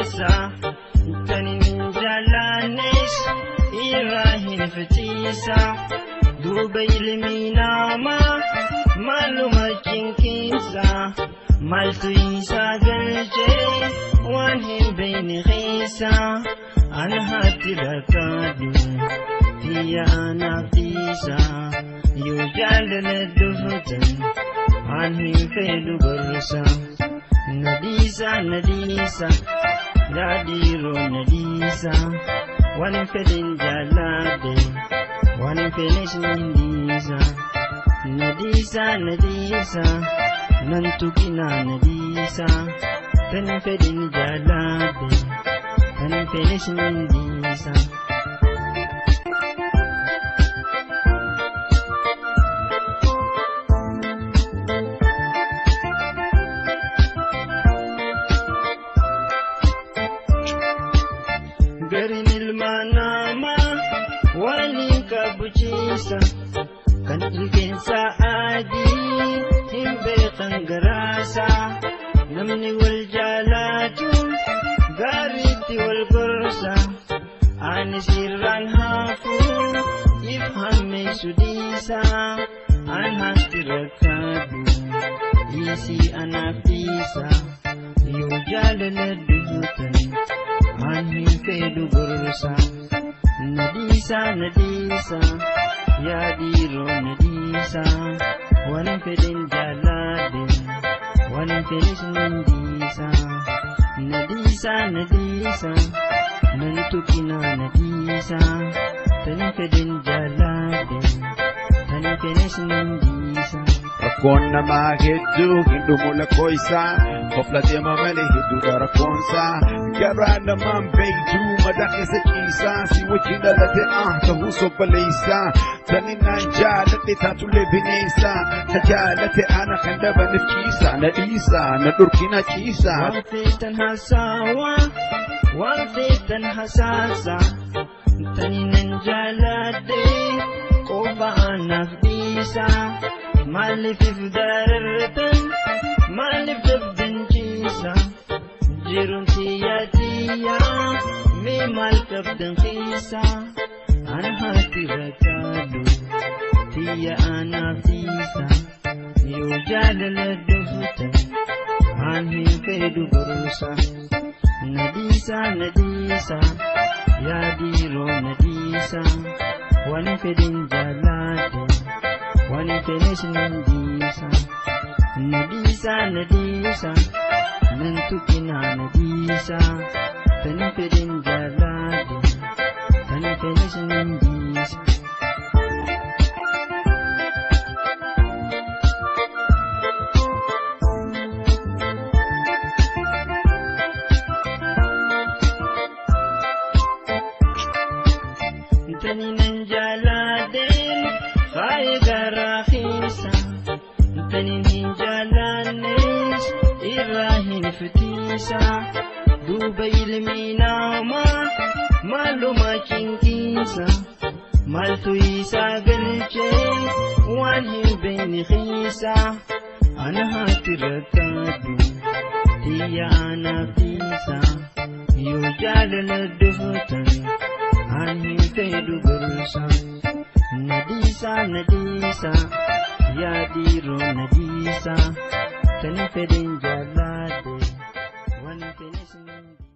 keessa tanin jaalannes irraa hin fitiisa duuba ilmi namaa maaluma cinqiinsa maaltu isaa galchee waan hin beekne keessa ana haati rakkaadhu tiyya anaaf dhiisa yoo jaalala dhuftan waan hin fedhu gorsa na dhiisa na dhiisa yaadhiiroo na dhiisa waan hin fedhin jaalladhe waan hin fedhes nan dhiisa na dhiisa na dhiisa nan tuqinaa na dhiisa tan hin fedhin jaalladhe tan hin fedhes nan dhiisa. Garin ilma namaa waliin kabuchiisa kan rifeensa adii hin beekan garaasa namni wal jaalatu gaariitti wal gorsa ani sirraan hafu if hammeessu dhiisa an haati rakkaadhu dhiisii anaaf dhiisa yoo jaalala dhuftan waan hin fedhu gorsa na dhiisa na dhiisa yaadhiiroo na dhiisa waan hin fedhin jaalladhe waan hin fedhes nan dhiisa na dhiisa na dhiisa nan tuqinaa na dhiisa tan hin fedhin jaalladhe tan hin fedhes nan dhiisa. Rakkoon namaa hedduu hin dhumu lakkoofsa kofla deema malee hedduudha rakkoonsa garaa namaan beektu madaa keessa ciisaa si wajjin dhalate ta'uu sobboleessa tani naan jaaladhe taatullee bineensa ta jaalate ana kan dhabaniif ciisa na dhiisa na dhurkina ciisa. Waan feetan haasawaa waan feetan hasaasa tani nan jaaladhe qofa anaaf dhiisa. Maaliif if darartan maaliif dabdan ciisa jiruun tiyya tiyya mee maal qabdan keessa ana haati rakkaadhu tiyya anaaf dhiisa yoo jaalala dhuftan waan hin fedhu gorsa na dhiisa na dhiisa yaadhiiroo na dhiisa waan hin fedhin jaalladhe. Waan hin fedhes nan dhiisa na dhiisa na dhiisa nan tuqinaa na dhiisa tan hin fedhin jaalladhe tan hin fedhes nan dhiisa. Tani nan jaalladheen faaya garaa keessa tani hin jaallannes irraa hin fitiisa duuba ilmi namaa maaluma cinqiinsa maaltu isaa galchee waan hin beekne keessa ana haati rakkaadhu tiyya anaaf dhiisa yoo jaalala dhuftan waan hin fedhu gorsa na dhiisa na dhiisa yaadhiiroo na dhiisa tan hin fedhin jaalladhe waan hin fedhes nan dhiisa.